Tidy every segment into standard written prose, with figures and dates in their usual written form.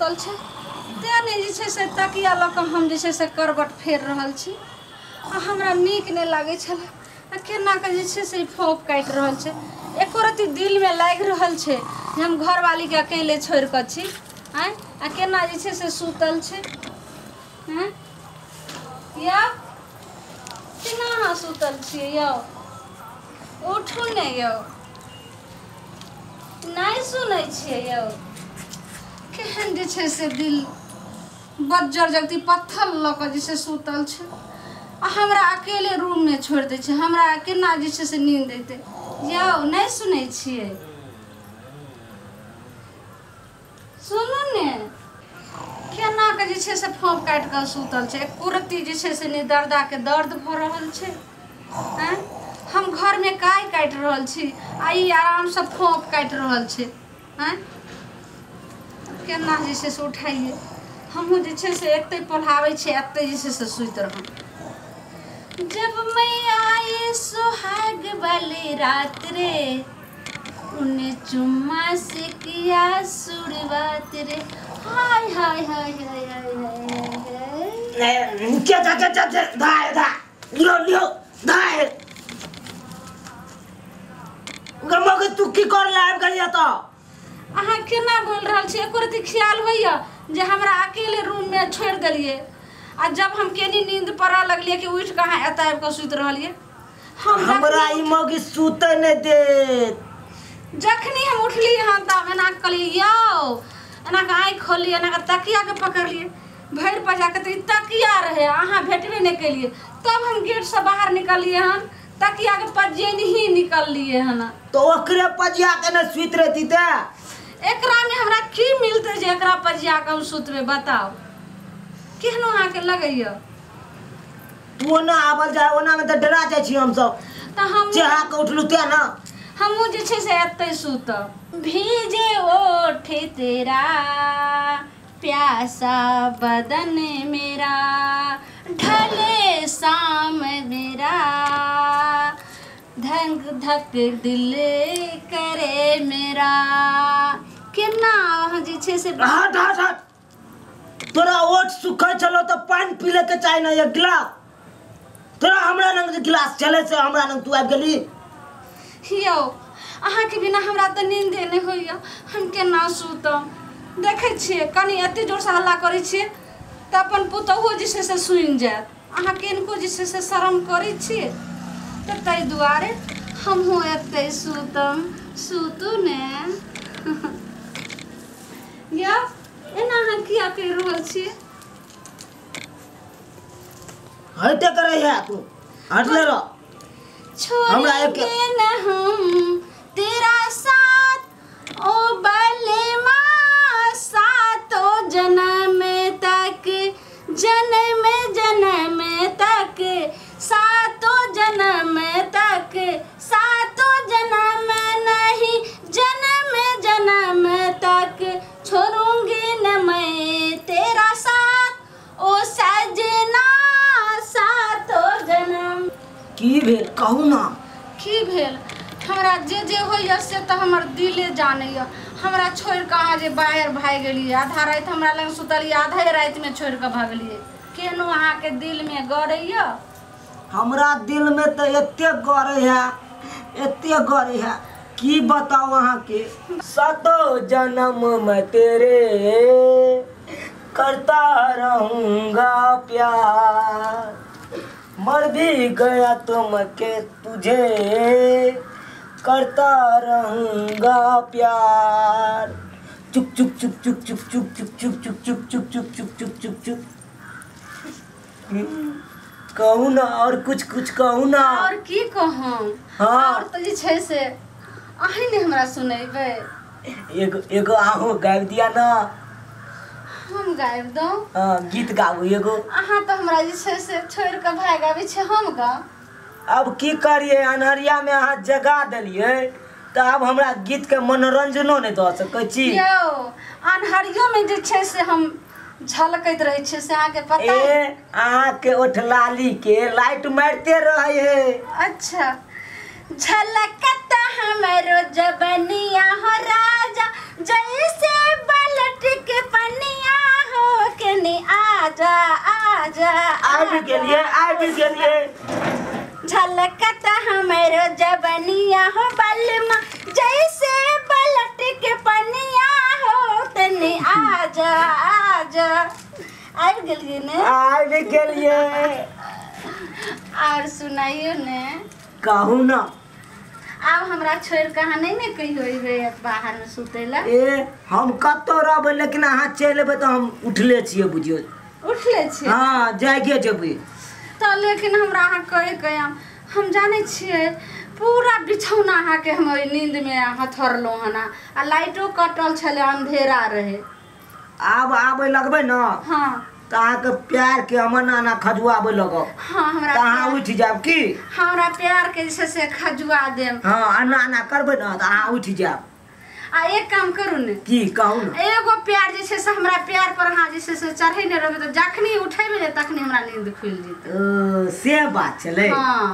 सुतल छै तेँ नहि जे छै से तकिया लऽ कऽ हम जे छै से करबट फेर रहल छी। आ हमरा नीक नहि लागै छलै आ केना कऽ जे छै से फोप काटि रहल छै। एको रत्ती दिलमे लागि रहल छै जे हम घरवालीके अकेले छोड़ि कऽ छी। आँय आ केना जे छै से सुतल छै। आँय यौ केना अहाँ सुतल छियै यौ? उठू ने यौ, नहि सुनै छियै यौ? केहन जे छै से दिल बज्जर जगती पत्थर लऽ कऽ जे छै सुतल छै आ हमरा अकेले रूममे छोड़ि दै छै। हमरा केना जे छै से नींद एतै यौ? नहि सुनै छियै? सुनू ने केना कऽ जे छै से फोप काटि कऽ सुतल छै। एको रत्ती जे छै से नहि दर्दाके दर्द भऽ रहल छै। आँय हम घरमे काय काटि रहल छी आ ई आरामसँ फोप काटि रहल छै। आँय केना जे छै से उठाइए? हमहूँ जे छै से एतै पढ़ाबै छियै, एतै जे छै से सुति रहब। जब मैं आई सुहाग वाली रात रे, उन्हें चुम्मा से किया शुरुआत रे। हाय हाय हाय हाय हाय हाय हाय। क्या जा जा जा जा धाय धा लियो लियो धाय गमो के तू की कर ले आबि गेलियै तऽ? अहाँ केना बोलि रहल छी? एको रत्ती ख्याल होइए जे हमरा अकेले रूममे छोड़ि देलियै आ जब हम केनी नींद पड़ऽ लगलियै कि उठि कऽ अहाँ एतऽ आबि कऽ सुति रहलियै। हम हमरा ई मौगी सुतै नहि देत। जखनी हम उठली हन तऽ हम एना कऽ कहलियै यौ, एना कऽ आँखि खोललियै, एना कऽ तकियाके पकड़लियै भरि पजा कऽ, तऽ ई तकिया रहै, अहाँ भेटबे नहि केलियै। तब हम गेटसँ बाहर निकललियै हन, तकियाके पजेने ही निकललियै हन। तऽ ओकरे पजिया के ने सुति रहती तऽ एकरामे हमरा की मिलतै जे एकरा पजिया कऽ हम सुतबै? बताउ केहनो अहाँके लगैया? तू ओना आबल जाय, ओना में तऽ डरा जाइ छी हमसब। तऽ हम चेहा के उठलू तें ना हमहूँ जे छै से एतै सुतब। भीजे ओठ तेरा प्यासा बदन मेरा, ढले शाम मेरा, धक धक दिल करे मेरा। केना अहाँ जे छै से हट हट हट। तोरा ओठ सुखै छलो तऽ पानि पी ले के चाही ने एक गिलास। तोरा हमरा लग जे गिलास छलै से हमरा लग तू आबि गेली। यौ अहाँके बिना हमरा तऽ नींदे नहि होइए, हम केना सुतब? देखै छियै कनि एते जोरसँ हल्ला करै छियै तऽ अपन पुतोहुओ जे छै से सुनि जायत। अहाँ किनको जे छै से शरम करै छियै तऽ ताहि दुआरे हमहूँ एतै सुतम। सुतू ने यौ, एना अहाँ किया करि रहल छियै? हटे करे है तू, हटले रह। हमरा एक छोड़ेंगे न हम तेरा साथ ओ बलमा, सातो जन्म तक, जन्म जन्म तक, सातो जन्म तक, सातो जन्म नहीं जन्म जन्म तक छोड़ूंगी न मैं तेरा साथ ओ सजना, सातो जन्म। की भेल कहू ना? की भेल? हमरा जे जे होइए से तऽ हमर दिले जानैए। हमरा छोड़ि कऽ अहाँ जे बाहर भागि गेलियै, आधा राति हमरा लग सुतलियै, आधे रातिमे छोड़ि कऽ भगलियै। केहनो अहाँके दिलमे गड़ैए? हमरा दिल में तऽ एते गड़ै है, एते गड़ै है की बताउ अहाँके। सातो जन्म में तेरे करता रहूंगा प्यार, मर भी गया तुम के तुझे करता रहूंगा प्यार। चुप चुप चुप चुप चुप चुप चुप चुप चुप चुप चुप चुप चुप चुप चुप चुप। कहू ना और कुछ कुछ कहू ना। और की कहम? हाँ। और तऽ जे छै से अहीं ने हमरा सुनेबै। एगो एगो आहू गाबि दिया ना। हम गाबि दौं? हाँ, गीत गाबू एगो। अहाँ तऽ हमरा जे छै से छोड़ि कऽ भागि आबै छी, हम गाउ? अब की करिए, अन्हरिया में अहाँ जगा देलियै तऽ आब हमरा गीत के मनोरंजनो नहि दऽ सकै छी। यौ अन्हरियो में जे छै से हम झलकैत रहै छियै से अहाँके पता? ए अहाँके ओठलाली के लाइट मारिते रहै है। अच्छा, झलकत हमरो जबनिया हो राजा जैसे पलट के पनिया हो के नी आजा आजा आबि गेलिए आबि गेलिए। झलकत हमरो जबनिया हो बलमा जैसे पलट के पनिया हो तनी आजा आजा। आबि गेलिए ने? आबि गेलिए। और सुनाइयो ने। कहू ना। आब हमरा छोड़ के अहाँ नहीं ने कहियो अइबै बाहर में सुतै ला। ए हम कतौ रहबै लेकिन अहाँ चलि एबै तऽ हम उठले छियै बुझियौ। उठले छियै? हाँ जागे जेबै। तऽ लेकिन हमरा अहाँ कहि कहि हम जानै छियै पूरा बिछौना अहाँके हम ओहि नींदमे हथरलहुँ हन आ लाइटो कटल छलै अंधेरा रहे। आब आबै लगबै ने। हाँ तऽ अहाँके प्यार के अमन आना खजुआबै लगब। हाँ हमरा तऽ अहाँ उठि जायब की? हमरा प्यार के जे छै से खजुआ देब। हाँ एना एना करबै ने तऽ अहाँ उठि जायब। आ एक काम करू ने। की कहू ने। एगो प्यार जे छै से हमरा प्यार पर अहाँ जे छै से चढ़ेने रहबै तऽ जखनी उठेबै ने तखनी हमरा नींद खुलि जेतै। ओ से बात छलै। हाँ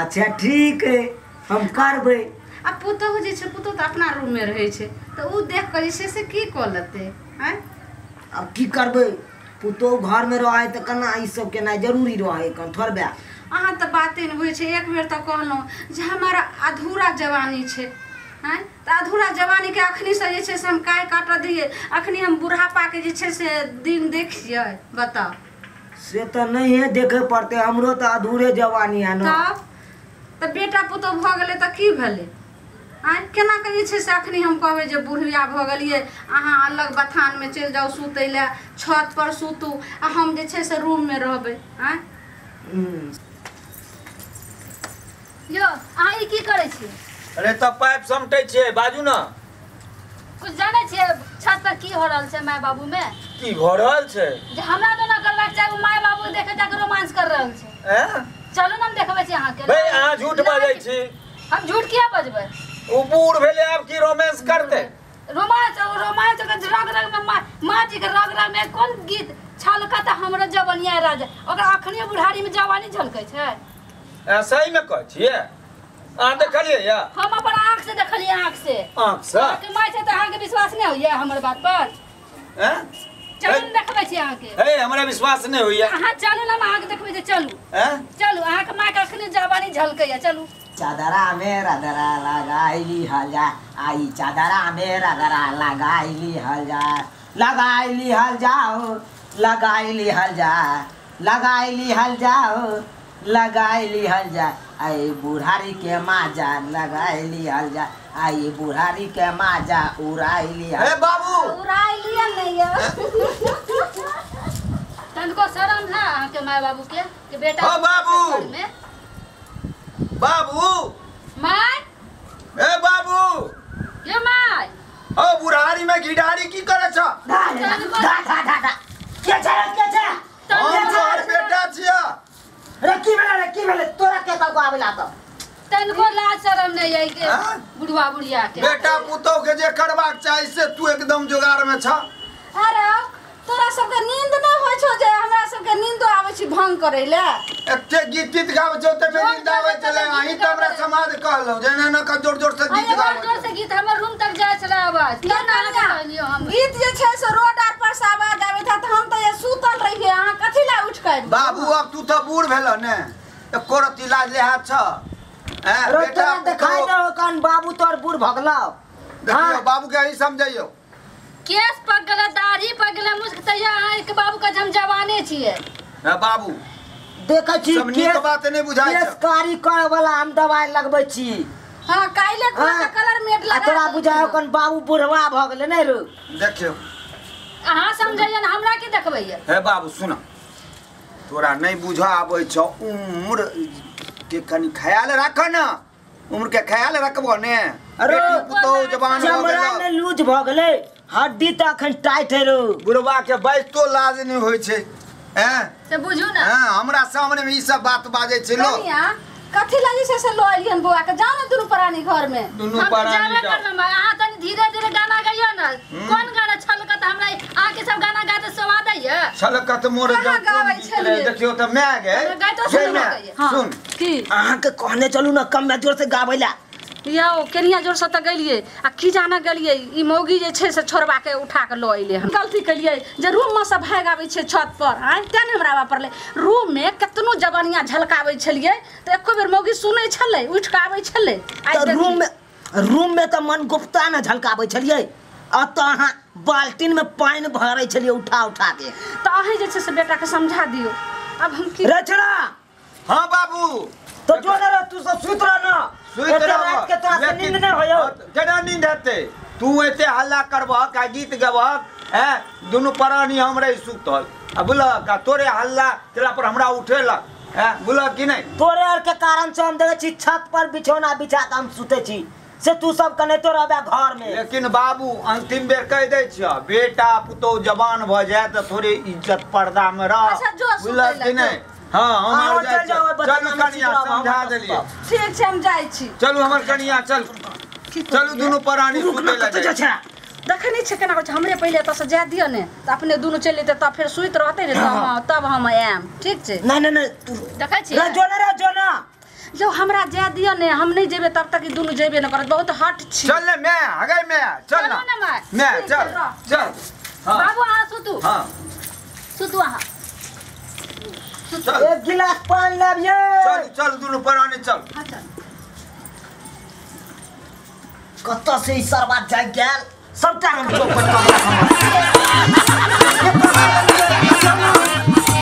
अच्छा ठीक है हम करबै। आ पुतोहु जे छै पुतोहु तऽ अपना रूममे रहै छै तऽ ओ देख कऽ जे छै से की कऽ लेतै? आँय आब की करबै पुतोहु घरमे रहै तऽ केना ई सब केनाइ जरूरी रहै कन थोड़बे। अहाँ तऽ बाते नहि बुझै छै। एक बेर तऽ कहलहुँ जे हमर अधूरा जवानी छै। आँय तऽ अधूरा जवानीके अखनीसँ जे छै से हम काहे काटऽ दियै? अखनी हम बुढ़ापाके जे छै से दिन देखियै बताउ। से तऽ नहिए देखे पड़तै हमरो तऽ अधूरे जवानी है ना। तब तऽ बेटा पुतोहु भऽ गेलै तऽ की भेलै? आँय केना कऽ जे छै से अखनी हम कहबै जे बुढ़िया भऽ गेलियै अहाँ अलग बथानमे चलि जाउ सुतै लए छत पर सुतू आ हम जे छै से रूममे रहबै। आँय यो अहाँ ई की करै छी? अरे तऽ पाइप समटै छियै बाजू ना। कुछ जानै छियै छत पर की हो रहल छै my बाबू में? की भऽ रहल छै? जे हमरा तो ना करबाक चाही my बाबू देखे जाके रोमांस कर रहल छै। हैं चलू ना हम देखबै छी अहाँके। भाई अहाँ झूठ बाजै छी। हम झूठ किया बजबै? ओ बूढ़ भेलै आब की रोमांस करतै? रोमांस रोमांस के रग रग में माँ जी के रग रग में कोन गीत छलकत हमरा जवनिया राजा ओकरा अखनी बुढ़ारी में जवानी झलकै छै। सही में कहै छियै? अहाँ देखलियै या? हम अपन आँख से देखलियै। आँख से? आँख से? अहाँके माय छै तऽ अहाँके विश्वास नहि होइया हमर बात पर? हैं चलू ने देखबै छी अहाँके। हे हमरा विश्वास नहि होइया। अहाँ चलू ने हम अहाँके देखबै छी चलू। हैं चलू अहाँके माय के अखनी जवानी झलकैया चलू। चादरा मेरा दरा लगाइली हल जा आई चादरा मेरा दरा लगाइली हल जा लगाइली हल जाओ लगाइली हल जा लगाइली हल जाओ लगाइली हल जा आई बुढ़ारी के माजा लगाइली हल जा आई बुढ़ारी के माजा उड़ाइली। हे बाबू उड़ाइली नहीं यो। तनको शरम है अहाँके my बाबू के कि बेटा? ओ बाबू बाबू my ए बाबू ये my ओ बुढ़ारी में घिढारी की करे छ? धा धा धा धा के छै के छै? हम तोहर बेटा छिया। रे की भेलै रे की भेलै तोरा के कहलको आबे ला त? तनको लाज शरम नहीं है के बुढ़वा बुढ़िया के। बेटा पुतोह के जे करबाक चाही से तू एकदम जोगार में छ। अरे तोरा सबके नींद न होइ छौ जे हमरा सबके नींदो आबै छी भंग करै ले? एते गीत गीत गाबै छौ ते में नींद आबै छलै। अहीं तऽ हमरा समाज कहलौ जे एना एना कऽ जोर जोर से गीत गाबै। जोर से गीत हमर रूम तक जाइ छलै आवाज। केना अहाँके कहलियौ हम? गीत जे छै से रोड आर पर से आवाज आबैत हैत हम तऽ सुतल रहियै अहाँ कथी ला उठि कऽ? बाबू अब तू तऽ बूढ़ भेल ने एको रत्ती लाज लिहाज छ? हैं बेटा देखाइ दहो कन बाबू तोर बूढ़ भऽ गेलौ। देखियौ बाबू के अहीं समझैयौ। केस पक गेलै दाढ़ी पक गेलै मुस्क तैया अहाँके बाबू के हम जवाने छियै। हां बाबू देखै छी सब नीक बात नहि बुझाइ छै। केस कारी करे वाला हम दवाई लगबै छी। हां काइले कोन कलर मेट लगा तोरा बुझाइ कन बाबू बुढ़वा भऽ गेलै नै रो। देखियौ अहाँ समझैया ने हमरा की देखबैया? हे बाबू सुन तोरा नहि बुझा आबै छौ उम्र के कनि ख्याल राख न उम्र के ख्याल रखबो ने। अरे पुतोहु जवान भऽ गेलै चमड़ा ने लूज भऽ गेलै हड्डी तऽ अखन टाइट है रो। बुढ़वा के बैठतो लाज नहि होइ छै। हैं से बुझू ना। हां हमरा सामने में ई सब बात बाजै छै लोग। कनिया कथी लागी से से लो एलियन बौआ के जाओ ना दुनू प्राणी घर में। दुनू प्राणी जाबे करब अहाँ तनी धीरे धीरे गाना गाइयो ना। कौन गाना छलकत हमरा अहाँ के सब गाना गाते स्वाद आइए? छलकत मोर गाबै छलियै देखियो त my गे गाइतो सुन सुन की अहाँ के कहने चलू ना कम में जोर से गाबै ला। यौ केनिया जोर से तऽ गेलियै आ की जाना गेलियै ई मौगी जे छै से छोड़बा के उठा के लऽ अयलै। हम गलती केलियै जे रूममे से भागि आबै छै छत पर, आँय तेँ ने हमरा आबऽ पड़लै। रूममे केतनो जवानिया झलकाबै छलियै तऽ एको बेर मौगी सुनै छलै, उठि कऽ आबै छलै। रूम में तऽ मन गुप्ता ने झलकाबै छलियै, अतऽ अहाँ बाल्टीन में पानि भरै छलियै उठा उठा के। तऽ अहीं जे छै से बेटाके समझा दियौ। अब हम की रे छोड़ा। हाँ बाबू तो जो ना रे, तू सब सुति रह ना, सुति एते रात के तोरा से नींद नहि होयौ। केना नींद हेतै? तू एते हल्ला करबहक आ गीत गबहक, हैं दुनू प्राणी हम रही सुतल आ बुझलक, आ तोरे हल्ला केला पर हमरा उठेलक, हैं बुझलक कि नहि? तोरे आर के कारण से हम देखै छी छत पर बिछौना बिछा के हम सुते छी, से तू सब कनेतो रहबे घर में। लेकिन बाबू अंतिम बेर कहि दै छियह, बेटा पुतोह जवान भऽ जाय तऽ थोड़े इज्जत पर्दा में रह, अच्छा, जो सुतै बुझलक लए, कि नहि? हाँ हम अहाँ आर जाइ चलि जाउ, छियै। बच्चा चलू हम कनिया सुतब, हम समझा सुतब। देलियै। ठीक छै हम जाइ छी। चलू हमर कनिया चल, चलू दुनू प्राणी रुक सुतै ना, लए कतऽ जाइ जाइ छै? देखै नहि छै केना होइ छै, हमरे पहिले एतऽसँ जाय दिअ ने तऽ अपने दुनू चलि जेतै, तब फेर सुति रहतै ने तब हम आयब। ठीक छै? नहीं नहीं नहीं, तू देखै रे छियै जो ना, रे जो ना। जो हमरा जाय दिअ ने, हम नहि जेबै तब तक ई दुनू जेबे नहि करत, बहुत हट छी। चल ने मैं हगै मैं चल ना चलू ने माय। मैं ठीक चल छै, रह। चल। हाँ बाबू अहाँ सुतू, हाँ सुतू अहाँ। चल एक गिलास पानी लाबिये। चल चल दुनू प्राणी चल। हाँ चल। कतऽ से ई सरबा जागि गेल, सबटा हम चौपट कऽ।